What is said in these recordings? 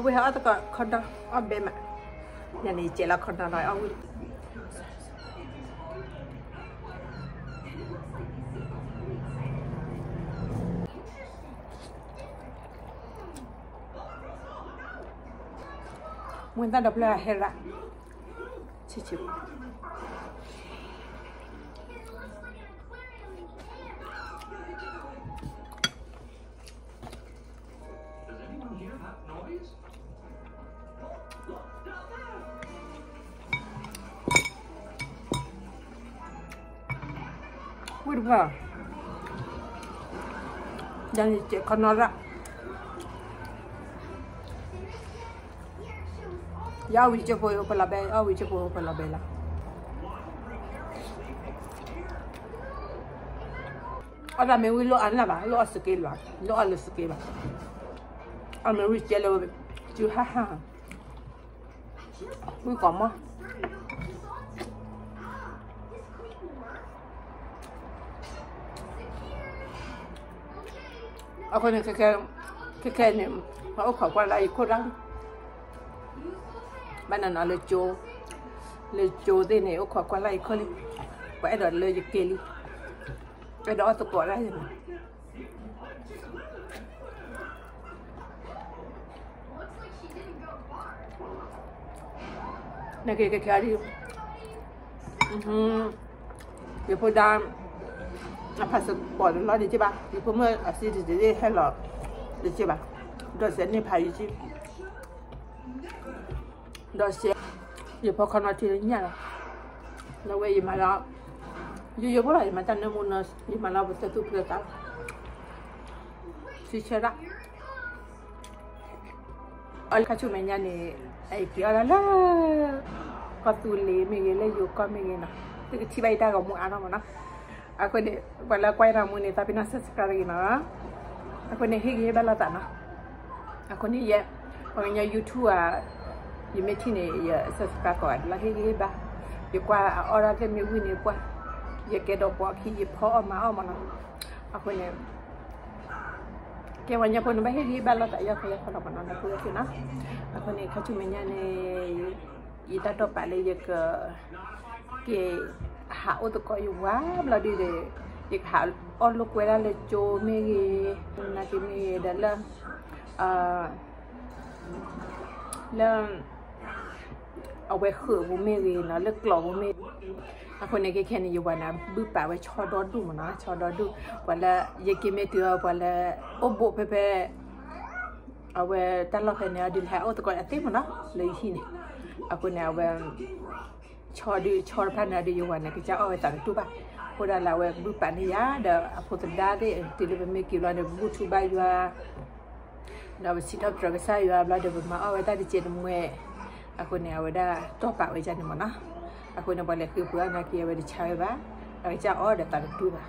ဝဲဟဲအီၣ်သကိးခီနီ အီၣ်ဘဲမး, ညါန့ၣ် ယကဲလီၤခီနီလီၤ အီၣ်ဝံၤ မုၢ်သၣ်ဒီဖျၢၣ်ဟဲရၣ်, ဆံးဆံး, ဝံၣ်တပှၢ်, ယၤန့ၣ်ကဲခီနီရၣ်, ယအီၣ်ဝံၤကၠိဖိအိၣ်ဖဲလီၤဘဲ, ယအီၣ်ဝံၤကၠိဖိအိၣ်ဖဲလီၤဘဲလီၤ. အီၣ်တၢ်မ့ၢ်ဝံၤလိၣ်အါန့ၢ်ဘၣ်, လိၣ်အီၣ်စက့လီၤ, လိၣ်အီၣ်လၢစက့ဘၣ်, အီၣ်မ့ၢ်ဝံၤကဲလၢ စုဟါဟါ ဝံၣ်ကိးမီၢ် အဃိန့ၣ် ခဲခဲန့ၣ် ပအိၣ်ခိးကွၢ်လၢယခိၣ်တၢ်, ဘၣ်နနီၤလၢကၠိ, လၢကၠိသ့ၣ်န့ၣ် အိၣ်ခိးကွၢ်လၢယခိၣ်လံ, ပှၤအဲၣ်ဒိးလၢယက့ၤလံ, အဲၣ်ဒိးအီၣ်သကိးတၢ်ယနီၤ နက့ၤကဲခဲအံၤ, ယဖိဒါ အဖးစပီး တလီၤဒံးက့ဘၣ်, ယဖိမုၣ်အစံတစံးဟဲလီၤ တက့ဘၣ်, ဒီးစဲးန့ၢ်ဖးယံၤက့, ဒီးစဲး ယဖီခီနီထံလၢညၣ်လီၤ, ဒီးဝဲယမၤလီၤ, ယိယိဖိလီၤ ယမၤတၢ်နၢမူနီၤ ယမၤလီၤပသဲသူၣ်ဖျၢၣ်သး ဆံဆဲဒၣ် အီၣ်လၢခါဆူမဲာ်ညါန့ၣ် အက့ၤအီၣ်ဒၣ်လၢ ကီၢ်သူလ့ၤမ့ၢ်ဂ့ၤ လၢယိၤကီၢ်မ့ၢ်ဂ့ၤနီၤ သုကထံၣ်ဘၣ်ယတၢ်ဂီၤမူအါထီၣ်မးနီၤ. အဃိန့ၣ် ပှၤလၢကွၢ်ယတၢ်ဂီၤမူန့ၣ် သးပ့ၤနီၣ် subscribe တဂ့ၤနီၤ. အဃိန့ၣ် ဟ့ၣ်ဂံၢ်ဟ့ၣ်ဘါလိာ်သးနီၤ. အဃိန့ၣ် ယဲ ပှၤကညီ YouTube ဧါ ယမ့ၢ်ထံၣ်န့ၣ် ယ subscribe ကိးဂၤဒဲးလီၤ ဟ့ၣ်ဂံၢ်ဟ့ၣ်ဘါ. ယကွၢ်အအီၣ်ဒၣ်သ့ၣ်မ့ၢ်ဝံၣ်န့ၣ်ကွၢ်, ယကဲဒီးပိာ်အခံ ယဖီအီၣ်မၤအီၣ်မးနီၤ. အဃိန့ၣ် ကဲပှၤကညီဖိန့ၣ် ဘၣ်ဟ့ၣ်ဂံၢ်ဟ့ၣ်ဘါလိာ်သး ယီၢ်ခီယီၢ်ခီလီၤမးနီၤ နဖိသ့ၣ်နီၤ. အဃိန့ၣ် ခါဆူမဲာ်ညါန့ၣ် ယတၢ်တိာ်ပာ်လၢယက က့ၤဟးအိၣ်သကိးယဝၤဘျီဒုဒီး ယကဟးအီၣ်လိာ်ကွဲဒၣ်လၢကၠိမ့ၢ်ဂ့ၤ, နာ်က့မ့ၢ်ဂ့ၤဒီးလၢ လၢ အဝဲဃုာ်ပူၤမ့ၢ်ဂ့ၤနီၤ လၢကျိးပူၤမ့ၢ်ဂ့ၤ, အဃိန့ၣ် ခဲခဲန့ၣ် ယဝၤန့ၣ် ဘုၣ်ပာ်ဝဲဆီဒီဒူၣ်မးနီၤ ဆီဒီဒူၣ်, ပှၤလၢ ယက့ၤမ့ၢ်တုၤအီၤ ပှၤလၢ အိၣ်ဘိးဖဲဖဲ အဝဲတၢ်လီၢ်ဖဲန့ၣ်အီၤဒုး ဟဲအိၣ်သကိးအသ့ၣ်မးနီၤ လၢယဟံၣ်န့ၣ်, အဃိန့ၣ် အဝဲ ဆီဒုး ဆီတဖၣ်န့ၣ်အီၤဒုး ယဝၤန့ၣ် ကစၢ်အီၣ်ဝဲသးတတူၢ်ဘၣ်, အဃိဒၣ်လၢအဝဲဘုၣ်ပာ်န့ၢ်ယၤ ဒီးအဖိသဒါသ့ၣ် တုၤလၢပမ့ၢ်က့ၤဘျီဒီး ပဘူၣ်ထူဘၣ်ယွၤ ဒီးပစံးထီၣ်ပတြၢၤကစၢ်ယွၤဘျီဒီး ပမၤအီၣ်ဝဲတၢ်တစဲးတမှဲ, အဃိန့ၣ် အဝဲဒၣ်တီၢ်ပာ်ဝဲဒ်န့ၣ်မးနီၤ. အဃိန့ၣ် ပှၤလဲၤဃ့ပှ့ၤအီၣ်နာ်က့ အဝဲတဆါဝဲဘၣ်, အကစၢ်အီၣ်ဒီးသးတတူၢ်ဘၣ်.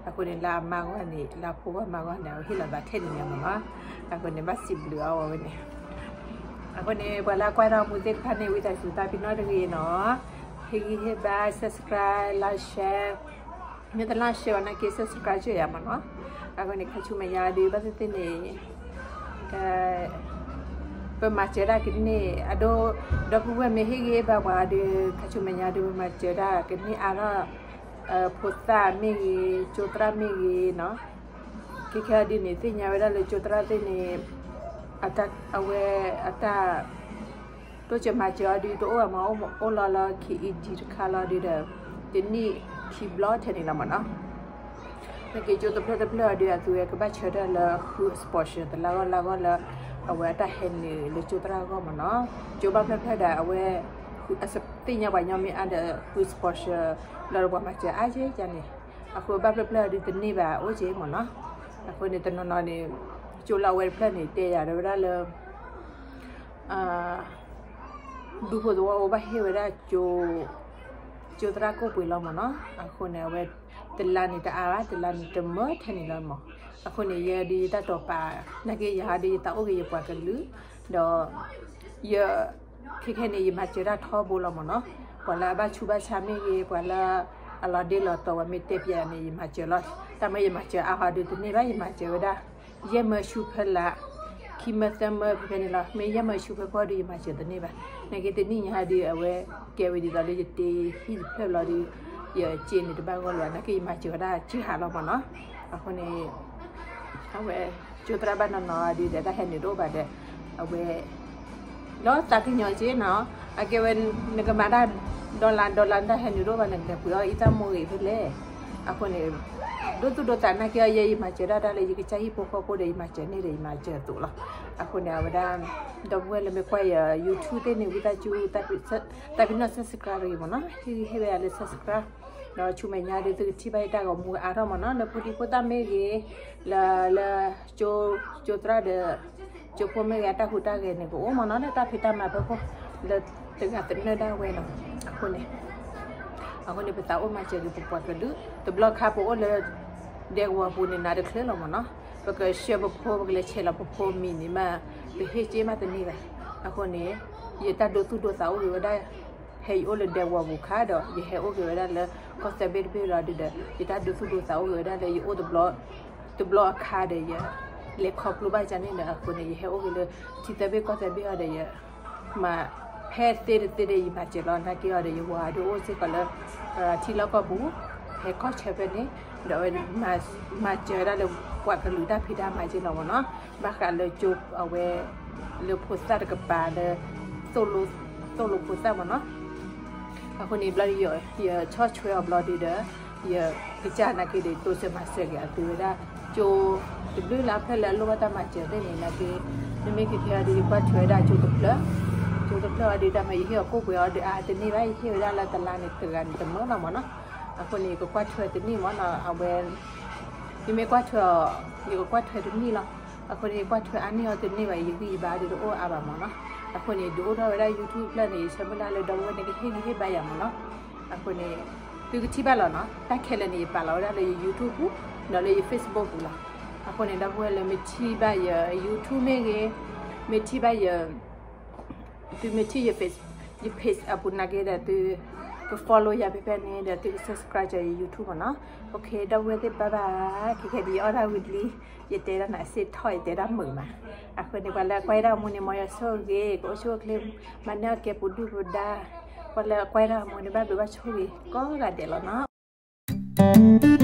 အဃိန့ၣ် လၢအမါဂီၢ်န့ၣ် လၢအဖိဂီၢ်မါဂီၢ်န့ၣ် အဝဲဟ့ၣ်လီၤသးထဲန့ၣ်န့ၣ်မးနီၤ. အဃိန့ၣ် ဘၣ်စံးဘျုးအီၤဝဲန့ၣ် အဃိန့ၣ် ပှၤလၢကွၢ်တၢ်ဂီၤမူသ့ၣ်တဖၣ်န့ၣ် ဝံသးစူၤသးပ့ၤနီၣ်တဂ့ၤနီၤ, ဟ့ၣ်ဂံၢ်ဟ့ၣ်ဘါ subscribe like share, မ့ၢ်တlike shareဘၣ်နာ်က့ subscribe စၢၤယၤမးနီၤ. အဃိန့ၣ် ခါဆူမဲာ်ညါဒုး ဘၣ်သ့ၣ်သ့ၣ်န့ၣ် ပမၤစၢၤဒၣ်ကန့ၢ် အဒိ ဒီပုၢ်ဝဲၢ်မ့ၢ်ဟ့ၣ်ဂံၢ်ဟ့ၣ်ဘါပှၤဒုး ခါဆူမဲာ်ညါဒုး ပမၤစၢၤဒၣ်ကန့ၢ်အါထီၣ် ဖိသၣ်မ့ၢ်ဂ့ၤ ကၠိသရၣ်မ့ၢ်ဂ့ၤနီၤ. ခဲခဲအံၤဒ်န့ၣ် သ့ၣ်ညါဝဲဒၣ်လၢကၠိသရၣ်သ့ၣ်န့ၣ် အဝဲအတၢ် တိစၢၤမၤစၢၤအီၤဒုး တအိၣ်ဘၣ်မး အိၣ်လီၤလၢ KED တခါလီၤဒုးဒီး တနံၣ်ခံဘျီထဲန့ၣ်လီၤမးနီၤ. နာ်က့ကၠိတဖျၢၣ်တဖျၢၣ်အံၤဒုး အသုဝဲကဘၣ်ဆၢထၢၣ်လၢဃု sponsor တလါဂီၢ်လါဂီၢ်လၢ အဝဲအတၢ်ဟဲနုာ်လၢကၠိသရၣ်အဂီၢ်မးနီၤ. ကၠိဘၣ်ဖျၢၣ်ဖျၢၣ်ဒီး အဝဲ သ့ၣ်ညါပှၤညီမ့ၢ်အါဒီး ဃု sponsor လီၤဒီးပှၤမၤစၢၤအါကဲကန့ၣ်. အဃိဘၣ်ဖျၢၣ်ဖျၢၣ်အံၤဒုးတန့ၢ်ဘၣ်အိၣ်ကဲမးနီၤ. အဃိန့ၣ် တနီၤနီၤန့ၣ် ကၠိလၢအဝဲတဖျၢၣ်န့ၣ် တဲယၤဒီးဝဲဒၣ်လၢ ဒူဖိသဝီအိၣ်ဘၣ်ဟ့ၣ်ဝဲဒၣ် ကၠိသရၣ်ကိၣ်ပှ့ၤလီၤမးနီၤ. အဃိန့ၣ် အဝဲတလါန့ၣ်တအါဘၣ် တလါန့ၣ်တမၢထဲန့ၣ်လီၤမး. အဃိန့ၣ် ယဲဒုးယတၢ်တိာ်ပာ် နာ်က့ယၤဒုးယသးအိၣ်က့ၤယပှၤကလုာ် ဒီး ယ ခဲခဲန့ၣ် ယမၤစၢၤတၢ်ထီဘိလီၤမးနီၤ. ပှၤလၢအဘၣ်ဆူးဘၣ်ဆါမ့ၢ်ဂ့ၤ ပှၤလၢအလီၤဒ့လီၤတီၤဝဲမ့ၢ်တဲပျဲန့ၣ် ယမၤစၢၤလီၤ. တၢ်မ့ၢ်ယမၤစၢၤအါဟီဒုးတန့ၢ်ဘၣ် ယမၤစၢၤဝဲဒၣ် ယဲၢ်မၢဆူဖၢလၢ ခံမၢသၢမၢဖဲဖဲန့ၣ်လီၤ. မ့ၢ်ယဲၢ်မၢဆူဖဲဖဲဒီး ယမၤစၢၤတန့ၢ်ဘၣ်. နာ်က့တနံၣ်ညါဒီး အဝဲကဲဝဲဒ်သိးလၢယတ့ဟံၣ်တဖျၢၣ်ဘျီဒီး ယစ့န့ၣ်တဘၣ်ဂီၢ်လီၤ. နာ်က့ယမၤစၢၤဝဲဒၣ်စ့ဟးလီၤမၢ်နီၤ. အဃိန့ၣ် အဝဲ ကၠိသရၣ်ဘၣ်နီၤနီၤဒီး တၢ်ဟဲနုာ်တအိၣ်ဘၣ်ဒီး အဝဲ လီၤသးကညီၤက့နီၤ. အကဲဝဲ နကမၤတၢ် dollar dollar တၢ်ဟဲနုာ်တအိၣ်ဘၣ် နကလဲၤပှ့ၤအီၣ်အံသၣ်မိၢ်ဂ့ၤဖဲလဲၣ်. အဃိန့ၣ် ဒိသူၣ်ဒိသးနာ်က့အီၤ ယဲယမၤစၢၤဒၣ်တၢ်လၢယကစၢ်ဟံၣ်ဖိဃီဖိဒီး ယမၤစၢၤအသိးလီၤ. အဃိန့ၣ် အဝဲဒၣ် ဒီပုၢ်ဝဲၢ်လၢမ့ၢ်ကွၢ်ယ YouTube သ့ၣ်န့ၣ် ဝံသးစူၤ သးပ့ၤနီၣ် subscribe တဂ့ၤမၢ်နီၤ. ဟ့ၣ်ဂံၢ်ဟ့ၣ်ဘါယၤလၢ subscribe ဒီးဆူမဲာ်ညါဒီး သုကထံၣ်ဘၣ်ယတၢ်ဂီၤမူအါထီၣ်မၢ်နီၤ. လၢဖိဒံဖိသၣ်မ့ၢ်ဂ့ၤ, လၢ လၢ ကၠိသရၣ်ဒီး ကၠိဖိမ့ၢ်ဂ့ၤ အတၢ်ဟူးတၢ်ဂဲၤန့ၣ် ကအိၣ်မၢ်နီၤ လၢတၢ်ဖံးတၢ်မၤဖီခိၣ် လၢတဂၤသနၢၣ်ဒၣ်ဝဲလီၤ. အဃိန့ၣ် အဃိန့ၣ် ပသးအိၣ်မၤစၢၤက့ၤပပှၤကလုာ် တဘျီခါပအိၣ်လၢ ဒဲကဝီၤပူၤန့ၣ် နၤတချုးလီၤမၢ်နီၤ. ပကဆှၢပဖိ ပကလဲၤဆဲးလီၤပဖိမံၤန့ၣ်မး ပဟ့ၣ်က့မးတန့ၢ်ဘၣ်. အဃိန့ၣ် ယတၢ်ဒိသူၣ်ဒိသးအိၣ်ဂ့ၤဝဲဒၣ် ဖဲယအိၣ်လၢဒဲကဝီၤပူၤခါဒီး ယဟဲအိၣ်က့ၤဝဲဒၣ်လၢ ကီၢ်သၢဘ့ၣ်တဘ့ၣ်လီၤဒုဒီး ယတၢ်ဒိသူၣ်ဒိသးအိၣ်ဂ့ၤဝဲဒၣ်လၢယအိၣ်တဘျီ တဘျီအခါဒီး ယလဲၤခီဖျိဘၣ်ကန့ၣ်ဒီး အဃိန့ၣ် ယဟဲအိၣ်က့ၤလၢ ထံသၢဘ့ၣ်ကီၢ်သၢဘ့ၣ်အီၤဒီး ယ မၤ ဖဲသ့တသ့ဒီး ယမၤစၢၤလီၤ. နာ်က့အီၤဒီး ယဝၤဒုးအိၣ်စ့ၢ်ကီးလၢ ထံလီၢ်ကီၢ်ပူၤ ဟဲခီၣ်ဆၢဖဲန့ၣ် ဒီးအဝဲ မၤစၢၤဝဲဒၣ်လၢ ပှၤကလုာ်တၢ်ဖံးတၢ်မၤက့လီၤမၢ်နီၤ. ဘၣ်ဃးလၢ အဝဲ လၢဖိသၣ်တကပၤလၢ သိၣ်လိဖိသၣ်မၢ်နီၤ. အဃိန့ၣ် ဘျီဒီး ယဆီၣ်ထွဲအီၤဘျီဒုဒီး ယကစၢ်နာ်က့ဒီး တိစၢၤမၤစၢၤက့ၤအသုဝဲဒၣ် ကၠိတဘျုးလၢအဖျၢၣ်လၢအလိၣ်ဘၣ်တၢ်မၤစၢၤသ့ၣ်န့ၣ် နာ်က့ မ့မ့ၢ်က့ၤခဲအံၤဒီး ယကွၢ်ထွဲဝဲဒၣ်ကၠိတဖျၢၣ်, ကၠိတဖျၢၣ်အီၤဒီး တၢ်မ့ၢ်ယဟ့ၣ်အီၤကိၣ်ပှဲၤအီၤဒီး အါတန့ၢ်ဘၣ်, ယဟ့ၣ်ဝဲဒၣ်လၢတလါန့ၣ် တဂၤန့ၣ်တမၢလီၤမၢ်နီၤ. အဃိန့ၣ် ယကကွၢ်ထွဲတန့ၢ်မၢ်နီၤ, အဝဲ မ့မ့ၢ်ကွၢ်ထွဲအီၤ ယကကွၢ်ထွဲတန့ၢ်လီၤ. အဃိန့ၣ် ယကွၢ်ထွဲအါန့ၢ်အီၤတန့ၢ်ဘၣ်, ယဂံၢ်ယဘါဒီးတအိၣ်အါဘၣ်မၢ်နီၤ. အဃိန့ၣ် ဒုးအိၣ်ထီၣ်ဝဲဒၣ် YouTube ဖျၢၣ်န့ၣ် ယဆၢမုၢ်လၢ်လၢဒီပုၢ်ဝဲၢ်န့ၣ် ကဟ့ၣ်ဂံၢ်ဟ့ၣ်ဘါယၤမၢ်နီၤ. အဃိန့ၣ် သုကထံၣ်ဘၣ်လီၤနီၤ, တၢ်ခဲလၢာ်န့ၣ် ယပာ်လီၤဝဲဒၣ်လၢယ YouTube ပူၤ ဒီးလၢယ Facebook ပူၤလီၤ. အဃိန့ၣ် ဒီပုၢ်ဝဲၢ်လၢမ့ၢ်ထံၣ်ဘၣ်ယ YouTube မ့ၢ်ဂ့ၤ, မ့ၢ်ထံၣ်ဘၣ်ယ သုမ့ၢ်ထံၣ်ယ Face, ယ page အပူၤနာ်က့ဒီး သုက follow ယၤဖဲဖဲန့ၣ်ဒီး သုက subscribe ယ YouTube မၢ်နီၤ. အိၣ်ခ့ ဒီပုၢ်ဝဲၢ်သ့ၣ် bye bye, ခဲကဲဒ်ယအီၣ်တၢ်ဝံၤလံ, ယတဲဒၣ်နၤစ့ထီၣ် ယတဲဒၣ်မုာ်မး. အဃိန့ၣ် ပှၤလၢအကွၢ်ယတၢ်ဂီၤမူန့ၣ် မ်ယွၤဆိၣ်ဂ့ၤ, ကအိၣ်ဆူၣ်အိၣ်ချ့, မၤန့ၢ်အီၣ်ကဲပူၤဒုၣ်ပူၤဒါ, ပှၤလၢအကွၢ်ယတၢ်ဂီၤမူန့ၣ် ဘၣ်ဘျုးဘၣ်ဆိၣ်ဂ့ၤ ကိးဂၤဒဲးလီၤနီၤ.